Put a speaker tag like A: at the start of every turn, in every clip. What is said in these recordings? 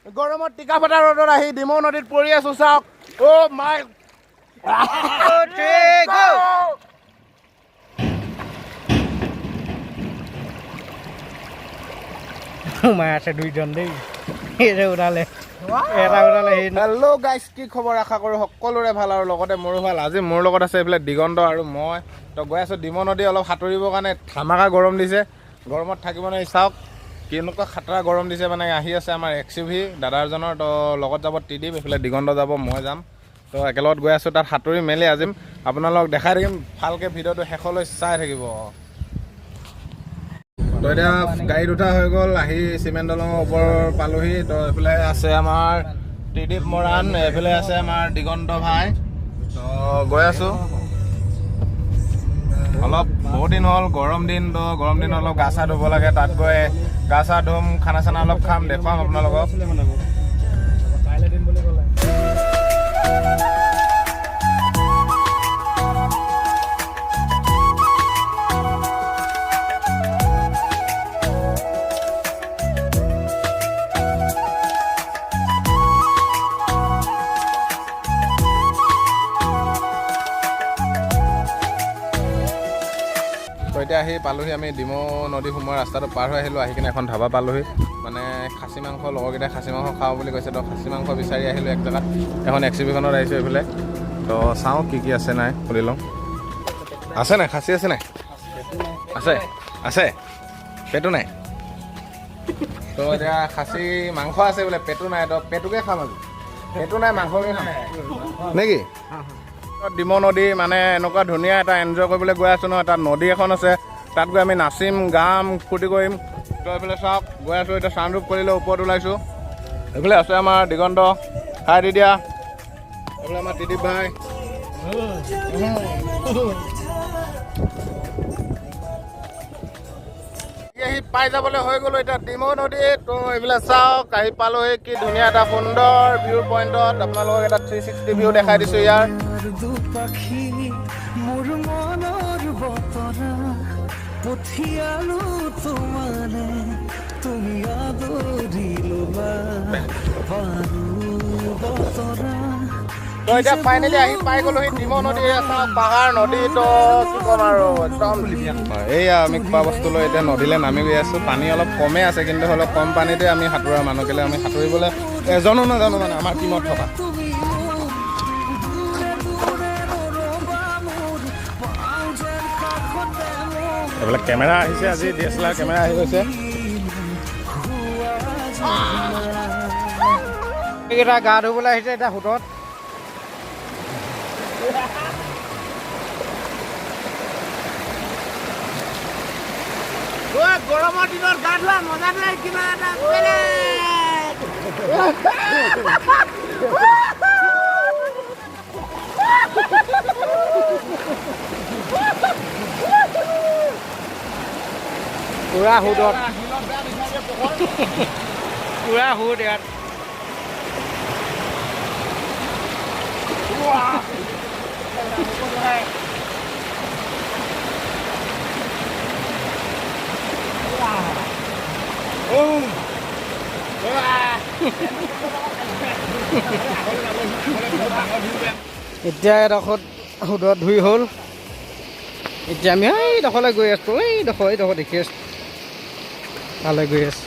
A: গৰমত টিকা ফটা ৰ'দত আহি ডিমৌ নদীত পৰি আছো, চাওক। অ' মাই।
B: সোমাই আছে দুইজন দেই। এই যে ওলালে, এটা ওলালে।
A: হেল্ল' গাইছ, কি খবৰ? আশা কৰোঁ সকলোৰে ভাল আৰু লগতে মোৰো ভাল। আজি মোৰ লগত আছে এইফালে দিগন্ত আৰু মই। তো গৈ আছোঁ ডিমৌ নদী অলপ সাঁতুৰিবৰ কাৰণে। ধামাকা গৰম দিছে, গৰমত থাকিব নোৱাৰি। চাওক কেনেকুৱা খাতৰা গৰম দিছে। মানে আহি আছে আমাৰ XUV দাদাজনৰ, তো লগত যাব ত্ৰিদীপ, এইফালে দিগন্ত যাব, মই যাম। তো একেলগত গৈ আছোঁ, তাত সাঁতুৰি মেলি আজি আপোনালোকক দেখাই থাকিম। ভালকৈ ভিডিঅ'টো শেষলৈ চাই থাকিব। তো এতিয়া গাড়ীত উঠা হৈ গ'ল, আহি চিমেণ্ট দলঙৰ ওপৰ পালোহি। তো এইফালে আছে আমাৰ ত্ৰিদীপ মৰাণ, এইফালে আছে আমাৰ দিগন্ত ভাই। তো গৈ আছোঁ অলপ, বহুত দিন হ'ল, গৰম দিন। তো গৰম দিন অলপ গা চা ধুব লাগে। তাত গৈ গা চা ধুম, খানা চানা অলপ খাম, দেখুৱাম আপোনালোকক।
B: কাইলৈ দিম বুলি ক'লে।
A: তো এতিয়া আহি পালোহি আমি ডিমৌ নদী সোমোৱা ৰাস্তাটো পাৰ হৈ আহিলোঁ। আহি কিনে এখন ধাবা পালোহি। মানে খাচী মাংস, লগৰকেইটাই খাচী মাংস খাওঁ বুলি কৈছে। তো খাচী মাংস বিচাৰি আহিলোঁ এক জেগাত, এখন XUV খনত আহিছোঁ এইফালে। তো চাওঁ কি কি আছে নাই, সুধি লওঁ। আছে নাই খাচী? আছে নাই? আছে, আছে। পেটু নাই। তো এতিয়া খাচী মাংস আছে বোলে, পেটু নাই। তো পেটুকে খাম আজি। পেটু নাই, মাংসকে খাম নেকি? ডিমৌ নদী মানে এনেকুৱা ধুনীয়া এটা এনজয় কৰিবলৈ গৈ আছোঁ নহয়। তাত নদী এখন আছে, তাত গৈ আমি নাচিম, গাম, ফূৰ্তি কৰিম। তো এইফালে চাওক, গৈ আছোঁ এতিয়া। চানৰূপ কৰিলে ওপৰত ওলাইছোঁ। এইফালে আছে আমাৰ দিগন্ত, হাই দি দিয়া। এইফালে আমাৰ ত্ৰিদীপ ভাই। আহি পাই যাবলৈ হৈ গ'লো এতিয়া ডিমৌ নদী। তো এইফালে চাওক, আহি পালোহি। কি ধুনীয়া এটা সুন্দৰ ভিউ পইণ্টত আপোনালোকক এটা 360 ভিউ দেখাই দিছোঁ ইয়াৰ।
C: দুপাখি মোৰ মনৰ বতৰা পঠিয়ালো তোমালে, তুমি আদৰি ল'বা পাৰো বতৰা।
A: তো এতিয়া ফাইনেলি আহি পাই গ'লোহি ডিমৌ নদী। চাওক পাহাৰ, নদী, তো কি ক'ম আৰু, একদম। এইয়া আমি খোৱা বস্তু লৈ এতিয়া নদীলৈ নামি গৈ আছোঁ। পানী অলপ কমেই আছে, কিন্তু হ'লেও কম পানীতে আমি সাঁতোৰা মানুহ। কেলৈ আমি সাঁতুৰিবলৈ এজনো নাজানো মানে আমাৰ টীমত থকা।
C: তুমি মোৰ দূৰে দূৰে নৰবা, মোৰ পাওঁ যেন কাষতে মোৰ
A: এইবিলাক কেমেৰা আহিছে আজি, DSLR camera আহি গৈছে।
C: হোৱা যেন।
B: এইকেইটা গা ধুবলৈ আহিছে এতিয়া সোঁতত।
A: গৰমৰ দিনত গা ধোৱা মজা নাই কিবা এটা বেলেগ।
B: পুৰা সোঁতত, পুৰা সোঁত ইয়াত। এতিয়া এডোখৰত সোঁতত ধুই হ'ল। এতিয়া আমি এইডোখৰলৈ গৈ আছোঁ। এইডোখৰ, এইডোখৰ দেখি আছোঁ, তালৈ গৈ আছোঁ।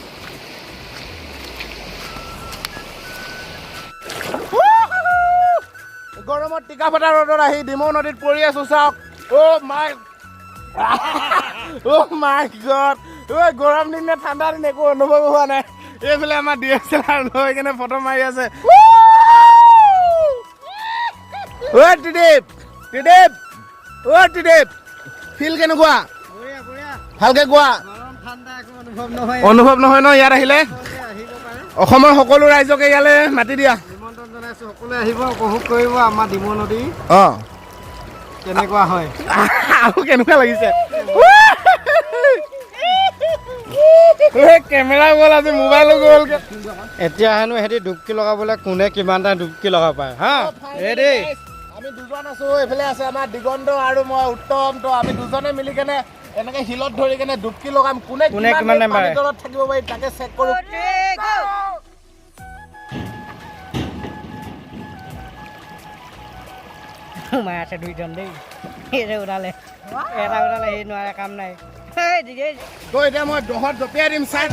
A: গৰমত টিকা ফটা ৰ'দত আহি ডিমৌ নদীত পৰি আছো, চাওক। অ' মাই, অ' মাই গড। ঐ, গৰম দিন নে ঠাণ্ডা দিন একো অনুভৱ হোৱা নাই। এইফালে আমাৰ DSLR লৈ কিনে ফটো মাৰি আছে। ঐ ত্ৰিদীপ, ত্ৰিদীপ, ঐ ত্ৰিদীপ, ফিল কেনেকুৱা? ভালকে কোৱা।
B: গৰম ঠাণ্ডা একো অনুভৱ নহয়।
A: অনুভৱ নহয় ন ইয়াত আহিলে?
B: আহিব পাৰে।
A: অসমৰ সকলো ৰাইজকে ইয়ালৈ মাতি দিয়া।
B: নিমন্ত্ৰণ জনাইছোঁ, সকলোৱে আহিব, উপভোগ কৰিব আমাৰ ডিমৌ নদী কেনেকুৱা হয়।
A: আৰু কেনেকুৱা লাগিছে? কেমেৰা গ'ল আজি, মোবাইলো গ'ল।
B: এতিয়া হেনো সিহঁতি ডুবকি লগাবলৈ কোনে কিমানটা ডুবকি লগাব পাৰে। হা, ৰেডি?
A: আমি দুজন আছো। এইফালে আছে আমাৰ দিগন্ত আৰু মই উত্তম। তো আমি দুজনে মিলি কেনে এনেকে শিলত ধৰি কেনে ডুবকি লগাম। কোনে
B: কোনে
A: কিমান
B: কিমান
A: দেৰি
B: মাৰে?
A: পানীৰ তলত থাকিব পাৰি তাকে চেক কৰো।
B: সোমাই আছে দুইজন দেই। এই ওলালে, এটা ওলালে, সি নোৱাৰে, কাম নাই। এই দিগেই।
A: তো এতিয়া মই দহত জঁপিয়াই দিম, চাই।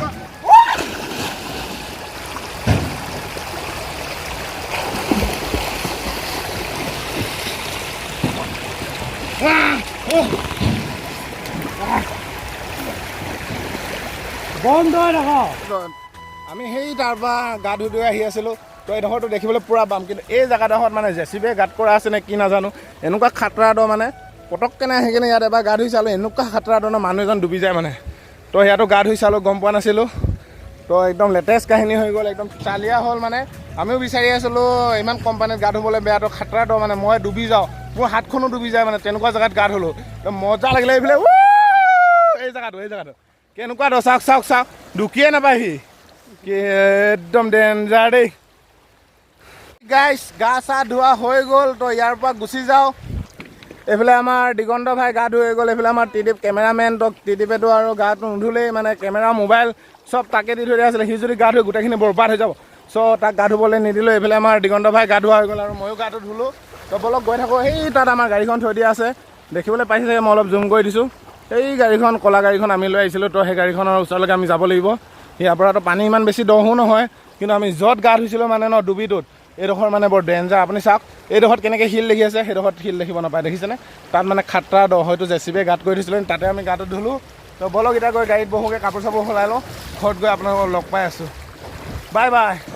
B: বন্ধ দেখো।
A: আমি সেই তাৰপৰা গা ধুই ধুই আহি আছিলোঁ। তো এইডোখৰটো দেখিবলৈ পূৰা বাম, কিন্তু এই জেগাডোখৰত মানে জেচিবিয়ে গাঁত কৰা আছে নে কি নাজানো, এনেকুৱা খাতৰা দ। মানে পটককেনে আহি কিনে ইয়াত এবাৰ গা ধুই চালোঁ, এনেকুৱা খাতৰা দ ন, মানুহ এজন ডুবি যায় মানে। তো ইয়াতো গা ধুই চালোঁ, গম পোৱা নাছিলোঁ। তো একদম লেটেষ্ট কাহিনী হৈ গ'ল, একদম চালিয়া হ'ল। মানে আমিও বিচাৰি আছিলোঁ, ইমান কম পানীত গা ধুবলৈ বেয়া। তো খাতৰা দ, মানে মই ডুবি যাওঁ, মোৰ হাতখনো ডুবি যায়, মানে তেনেকুৱা জেগাত গা ধুলোঁ। তো মজা লাগিলে। এইফালে উ, এই জেগাটো কেনেকুৱা দ, চাওক চাওক চাওক, ঢুকিয়ে নাপায়হি কি, একদম ডেঞ্জাৰ দেই। গাইছ, গা চা ধোৱা হৈ গ'ল, তো ইয়াৰ পৰা গুচি যাওঁ। এইফালে আমাৰ দিগন্ত ভাই গা ধুই গ'ল। এইফালে আমাৰ ত্ৰিদীপ কেমেৰামেন। তো ত্ৰিদীপেতো আৰু গাটো নুধুলেই, মানে কেমেৰা মোবাইল চব তাকে দি থৈ দিয়া আছিলে। সি যদি গা ধুই গোটেইখিনি বৰবাদ হৈ যাব। চ' তাক গা ধুবলৈ নিদিলোঁ। এইফালে আমাৰ দিগন্ত ভাই গা ধোৱা হৈ গ'ল আৰু ময়ো গাটো ধুলোঁ। তো ব'লক, গৈ থাকোঁ। সেই তাত আমাৰ গাড়ীখন থৈ দিয়া আছে, দেখিবলৈ পাইছে চাগে, মই অলপ জুম কৰি দিছোঁ। এই গাড়ীখন, ক'লা গাড়ীখন আমি লৈ আহিছিলোঁ। তো সেই গাড়ীখনৰ ওচৰলৈকে আমি যাব লাগিব। ইয়াৰ পৰাতো পানী ইমান বেছি দহো নহয়, কিন্তু আমি য'ত গা ধুইছিলোঁ মানে ন ডুবিটোত, এইডোখৰ মানে বৰ ডেঞ্জাৰ। আপুনি চাওক, এইডোখৰত কেনেকৈ শিল দেখি আছে, সেইডোখৰত শিল দেখিব নাপায়, দেখিছেনে? তাত মানে খাতৰা দ, হয়তো জেচিবিয়ে গাঁত কৰি থৈছিলে, তাতে আমি গাটো ধুলোঁ। তো ব'লক, এতিয়া গৈ গাড়ীত বহোগৈ, কাপোৰ চাপোৰ সলাই লওঁ, ঘৰত গৈ আপোনালোকক লগ পাই আছোঁ। Bye bye.